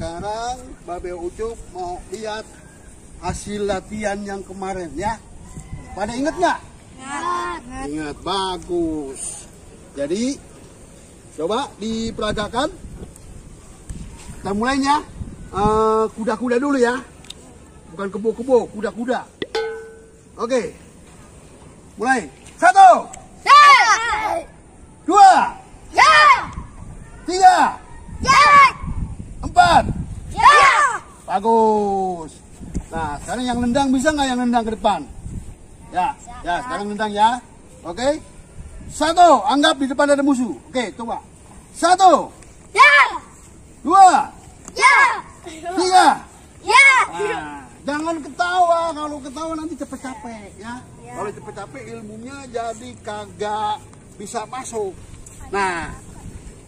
sekarang Babe Ucup mau lihat hasil latihan yang kemarin ya. Pada inget nggak? Ingat, bagus. Jadi coba diperagakan. Kita mulainya kuda-kuda dulu ya. Bukan kebo-kebo, kuda-kuda. Oke. Mulai. 1, 2, 3, 4. Bagus. Nah, sekarang yang nendang bisa nggak yang nendang ke depan? Ya, sekarang nendang ya. Oke. 1, anggap di depan ada musuh. Oke, coba. 1, 2, 3. Nah, jangan ketawa. Kalau ketawa nanti capek-capek ya. Kalau capek-capek ilmunya jadi kagak bisa masuk. Nah,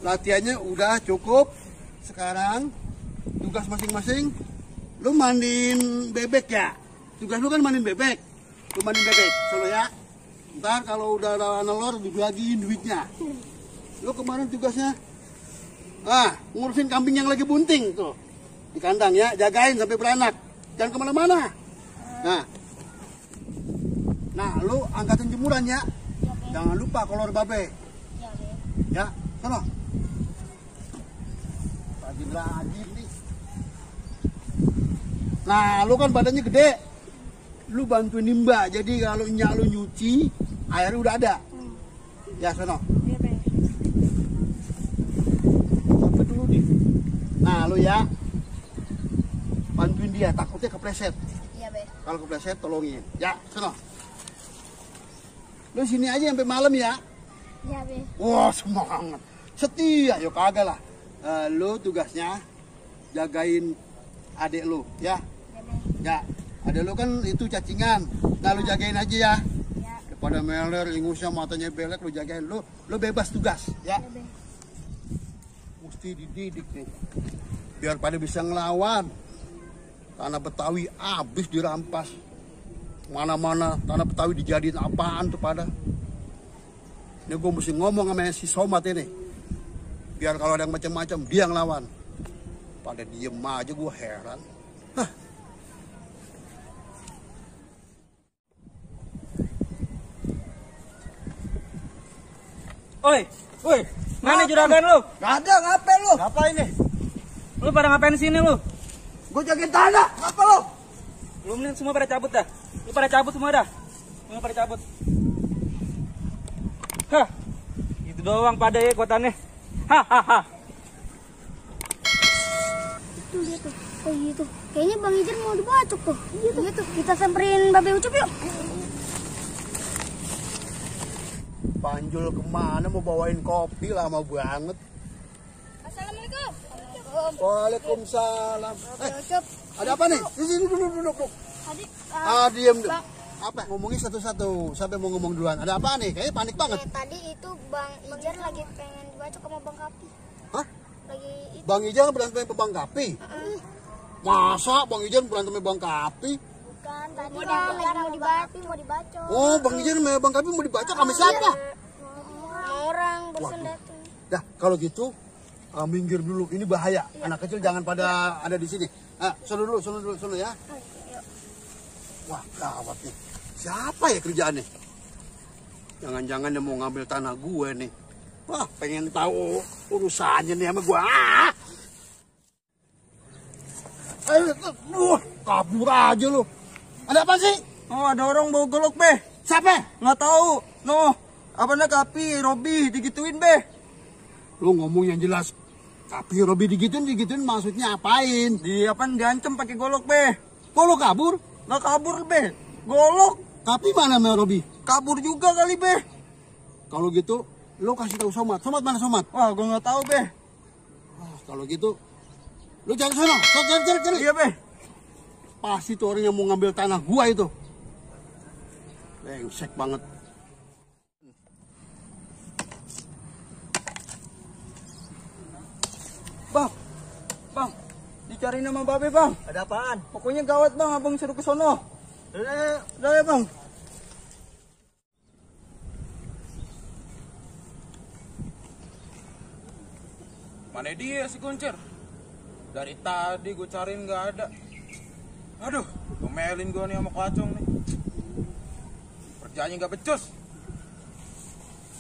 latihannya udah cukup. Sekarang tugas masing-masing, lu mandiin bebek ya. Tugas lu kan mandiin bebek. Lu mandiin bebek, solo ya. Ntar kalau udah ada nelor dibagiin duitnya. Lu kemarin tugasnya ngurusin kambing yang lagi bunting tuh di kandang ya, jagain sampai beranak. Jangan kemana-mana. Nah, lu angkatin jemuran ya. Jangan lupa kolor babe. Ya, sono. Rajin nih. Nah, lu kan badannya gede. Lu bantuin nimba. Jadi kalau nyak lu nyuci, airnya udah ada. Ya, sono. Sampai dulu nih. Nah, lu ya. Bantuin dia, takutnya kepleset. Iya, Be. Kalau kepleset tolongin. Ya, sono. Lu sini aja sampai malam ya. Iya, Be. Wah, semangat. Setia, yuk kagak lah. Lu tugasnya jagain adik lu ya. Ya, adik lu kan itu cacingan. Nah, lu jagain aja ya. Daripada meler, ingusnya matanya belek, lu jagain. Lu bebas tugas ya. Mesti dididik nih. Biar pada bisa ngelawan. Tanah Betawi habis dirampas. Mana-mana tanah Betawi dijadiin apaan tuh pada. Ini gue mesti ngomong sama si Somat ini. Biar kalau ada yang macam-macam dia ngelawan. Pada diem aja, gue heran. Hah. Woi, mana juragan lu? Gak ada, ngapain lu? Ngapain nih? Lu pada ngapain sini lu? Gue jagain tanah, apa lu? Lu mending semua pada cabut dah. Lu pada cabut semua dah. Semua pada cabut. Hah. Itu doang pada ya kotanya. Hahaha. Tuh, lihat tuh. Oh gitu. Kayaknya Bang Ijen mau dibacok tuh. Iya tuh. Kita samperin Babe Ucup yuk. Panjul kemana mau bawain kopi, lama banget. Assalamualaikum. Waalaikumsalam. Babe Ucup. Ada apa nih? Di sini duduk. Adik. Diam. Apa? Ngomongin satu-satu. Siapa yang mau ngomong duluan? Ada apa nih? Kayaknya panik banget. Tadi itu Bang Ijen lagi pengen dibacok sama Bang Kapi. Hah? Lagi itu. Bang Ijan berantem sama Bang Kapi? Masa Bang Ijan berantem sama Bang Kapi? Bukan, tadi kan lagi mau dibacok. Oh, Bang Ijan sama Bang Kapi mau dibacok sama siapa? Orang barusan datang. Dah, kalau gitu minggir dulu. Ini bahaya. Anak kecil jangan pada ada di sini. Sono dulu ya. Wah, gawat nih. Siapa ya kerjaannya? Jangan-jangan dia mau ngambil tanah gue nih. Wah, pengen tahu urusannya nih sama gue. Kabur aja lu. Ada apa sih? Oh, ada orang bawa golok, Be. Siapa? Nggak tahu. No. Apanya Kapi, Robi digituin, Be. Lu ngomong yang jelas. Kapi, Robi digituin maksudnya apain? Diancam pakai golok, Be. Kok lu kabur? Nggak kabur, Be. Golok. Kapi mana sama Robi? Kabur juga kali, Be. Kalau gitu, lu kasih tahu Somat. Somat mana Somat? Wah, gue nggak tahu, Be. Kalau gitu, lu cari sana. Cari. Iya, Be. Pasti tuh orang yang mau ngambil tanah gua itu. Brengsek banget. Bang, dicari nama Babe, Bang. Ada apaan? Pokoknya gawat, Bang. Abang suruh ke sono. Udah ya, Bang. Mana dia si Kuncer? Dari tadi gue cariin nggak ada. Aduh, ngomelin gue nih sama Kacung nih. Kerjanya nggak becus.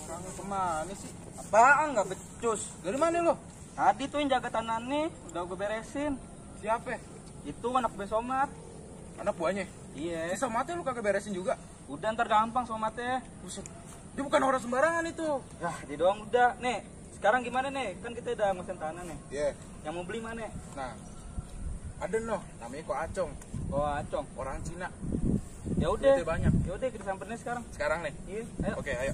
Orangnya kemana sih? Apaan nggak becus? Dari mana lo? Tadi tuh yang jaga tanah nih, udah gue beresin. Siapa? Itu anak besomat. Anak buahnya? Iya. Si Somatnya lu kagak beresin juga? Udah ntar gampang somatnya. Buset. Dia bukan orang sembarangan itu. Yah, dia doang udah. Nih, sekarang gimana nih? Kan kita udah mesen tanah nih. Iya. Yang mau beli mana? Nah, ada noh, namanya Ko Acong, Oh, Acong. orang Cina. Ya udah. Duitnya banyak. Ya udah kita samperin sekarang. Sekarang nih. Iya, ayo. Oke, ayo.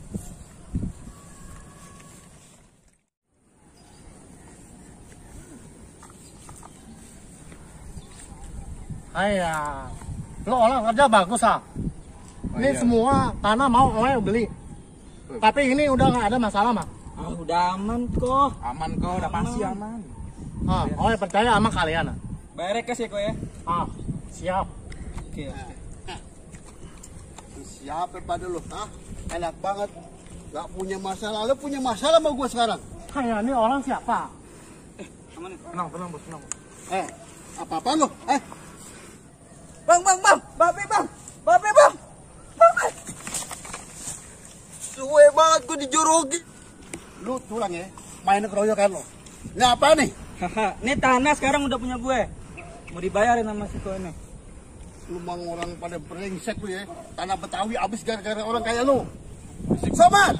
Iya, lo orang kerja bagus ah. Ini iya. semua tanah mau beli. Tapi ini udah nggak ada masalah mah. Ah, udah aman kok. Aman kok, udah pasti aman. Percaya sama kalian ah. Bayar cash ya kok ya. Ah, siap. Oke. Siapa pada lu? Hah? Enak banget. Gak punya masalah. Lu punya masalah sama gue sekarang. Kayak ini orang siapa? Aman nih. Tenang, tenang, Bos, tenang. Apa-apa lu? Bang. Babe, Bang. Suwe banget gue dijorogi. Lu tulang ya, main keroyokan lo. Ini apa nih? Haha, ini tanah sekarang udah punya gue. Mau dibayarin sama si Ko ini. Lu mang orang pada brengsek lu ya. Tanah Betawi abis gara-gara orang kayak lu. Sobat!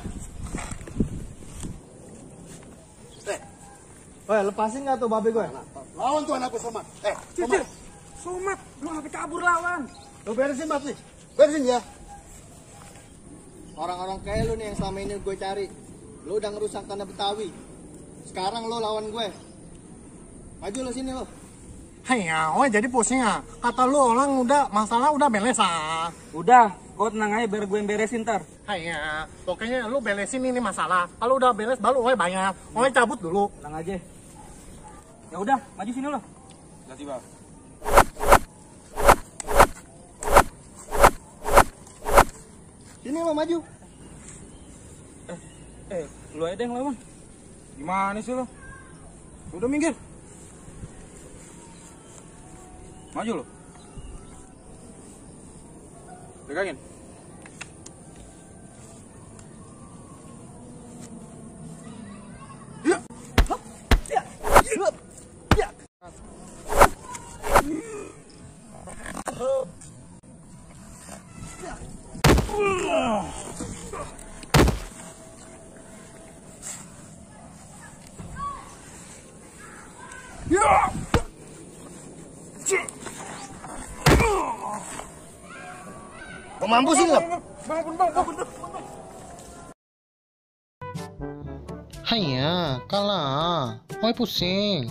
Woi, lepasin nggak tuh babe gue? Lawan tuh anakku Somat. Somat. Somat, lu ngapain kabur lawan? Lu beresin Mat nih. Beresin ya. Orang-orang kayak lu nih yang selama ini gue cari. Lu udah ngerusak tanah Betawi. Sekarang lu lawan gue. Maju lu sini lu. Hanya, jadi pusing ah. Kata lu orang udah masalah udah beres ah. Udah, kau tenang aja biar gue yang beresin ntar. Hanya, pokoknya lu beresin ini masalah. Kalau udah beres baru bayar. Cabut dulu. Tenang aja. Ya udah, maju sini lo. Ganti, Bang. Sini lo maju. Lu aja yang lawan. Gimana sih lo? Udah minggir. Maju lo. Pegangin. Mampus sih lo. Hanya, kalah. Pusing.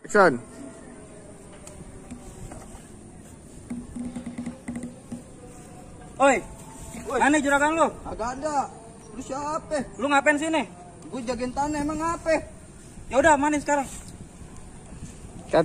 Action. Oi, mana juragan lu? Agak ada. Lu siapa? Lu ngapain sini? Gue jagain tanah emang apa? Ya udah, mana sekarang? Cut.